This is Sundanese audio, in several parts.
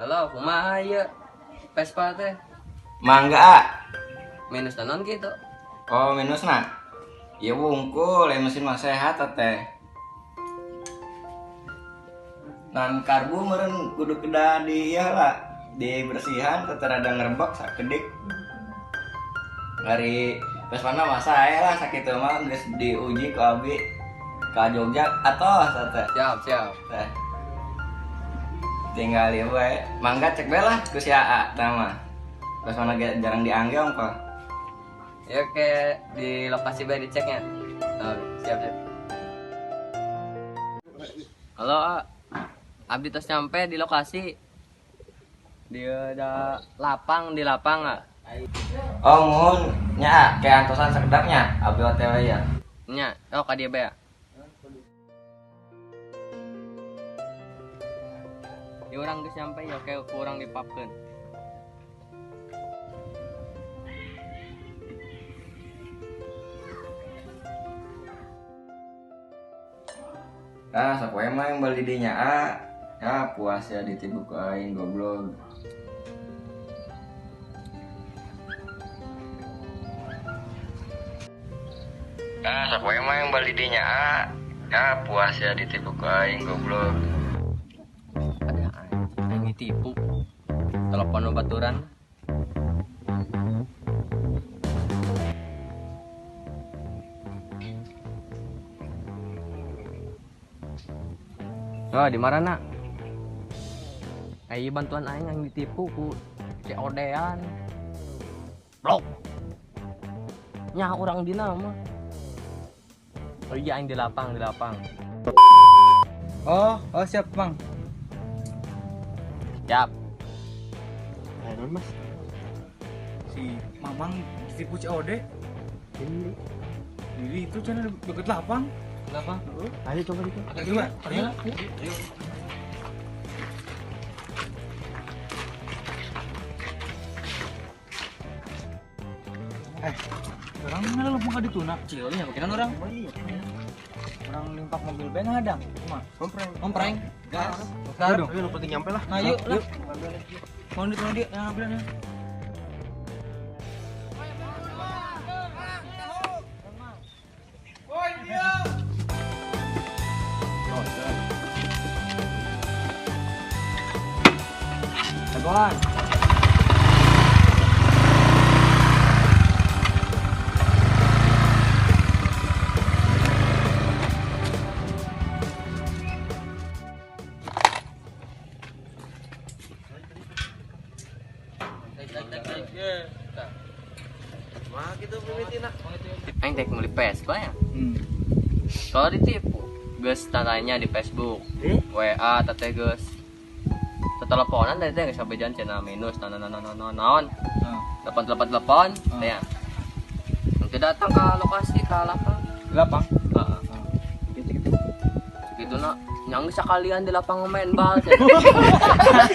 Halo, kumaha ieu? Vespa teh Mangga A. Minus naon gitu. Oh, minusna. Ya wungkul, ya mesin mah sehat teh. Nan karbu meureun kudu kedah di ieu lah, dibersihan teh rada ngerebek sakedik. Ari Vespana mah sae lah sakitu mah geus diuji ku abi ka Jogja atos teh. Siap, siap. Teh. Tinggal ieu we. Mangga cek bae lah ku si AA tah mah. Vespana ge jarang diangge ongkoh. Ya kayak di lokasi bae diceknya. Oh, siap, siap. Halo, A. Abdi tos nyampe di lokasi. Dia ada lapang di lapang, A. Oh, muhun nya A, kayak antosan sakedapnya abi OTW ya. Nya, oh ka dieu bae. A. Di urang geus nyampe ya kayak kurang dipapkeun. Ah, sok we mah yang beli dinya A. Ya puas ya ditipu ku aing goblok. Ah, sok we mah yang beli dinya A. Ya puas ya ditipu ku aing goblok. Ada anjing aing ditipu. Telepon baturan. Oh, di mana nak? Ayo bantuan aing yang ditipu ku COD-an. Blok. Nya urang dina mah. Oh iya aing di lapang, di lapang. Oh, oh siap, Bang. Siap. Ayo non mas. Si Mamang ditipu COD. Ini. Diri itu channel deket lapang. Lapang. Ayo coba itu. Ayo, ayo. Ayo. Eh, orang mana lu mau dituna? Cilnya pakai orang. Orang limpak mobil band hadang. Cuma Kompreng. Kompreng. Gas. Ayo dong. Ayo lu penting nyampe lah. Nah, yuk lah. Mau dituna dia yang ambilnya. Jagoan. Aing tek meuli Vespa ya. Kalau ditipu, geus tatanya di Facebook, WA teh geus. Teteleponan tadi teh geus sabejan cenah minus naon naon naon naon naon. 888 teh ya. Nanti datang ke lokasi ke lapang. Lapang. Heeh. Gitu nak nyang sekalian di lapang main bal. Cenah.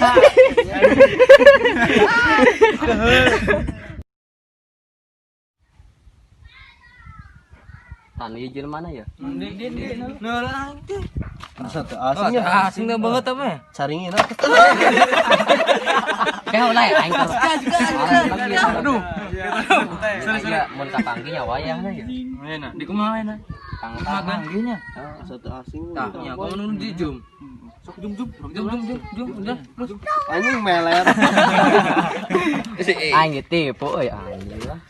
Tanu ieu jelema mana ya? Di di di. Nah, lah. Masa tuh asing ya? Asing dah banget apa ya? Caringin apa? Kayak ulah ya aing kalau. Aduh. Iya, mun kapanggih nya wayahna ya. Mana? Di kumaha na? Tang-tang. Panggihnya. Masa tuh asing. Tah, nya kamu nunu di jum. Sok jum jum, jum jum jum jum udah terus. Anjing meler. Aing ditipu euy anjing lah.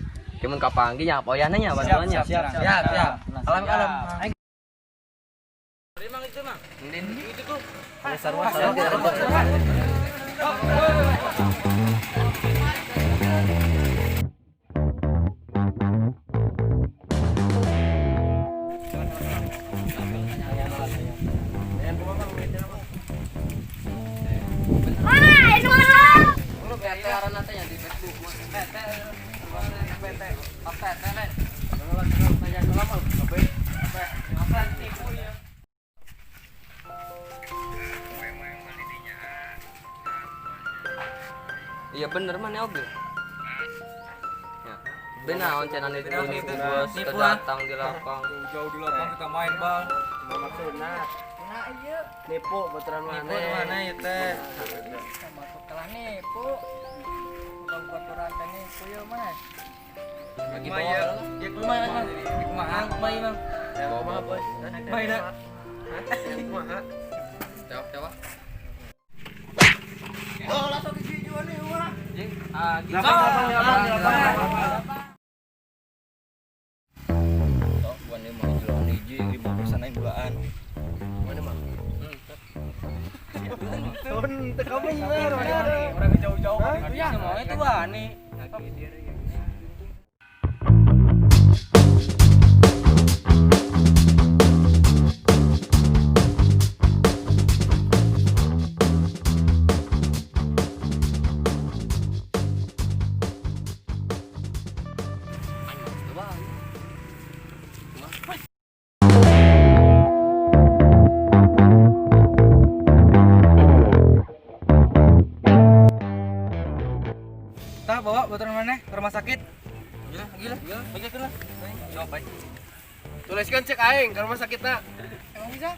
Mun kapanggih nya wayahna nya bantuannya. Siap, siap, siap. Alam alam. Sarua sarua. Iya bener mana oge. Ya. Benaon cenah nipu nipu bos datang di lapang. Jauh di lapang kita main bal. Maksudna. Nah, iya. Nipu baturan Nipu mana? mana ieu teh? Sama kalah nipu. Bukan baturan teh nipu ya mah. Lagi Kumaha ya? bawa. Ya kumaha Mang? Ya kumaha? Kumaha ieu, Mang? Bawa bos. Kumaha ieu? Kumaha? Coba coba. Oh, langsung dijual nih, wah. Ah, gitu. Delapan, delapan, delapan. Tok gua nih mau jualan hiji 5% aing bulaan. Mana mah? Turun teu bener. Orang jauh-jauh kan ya. Semua itu wani. Tah bawa baturan mana ke rumah sakit. Gila, gila, gila, gila, gila. Coba. Tuliskan cek aing ke rumah sakit na. Emang bisa?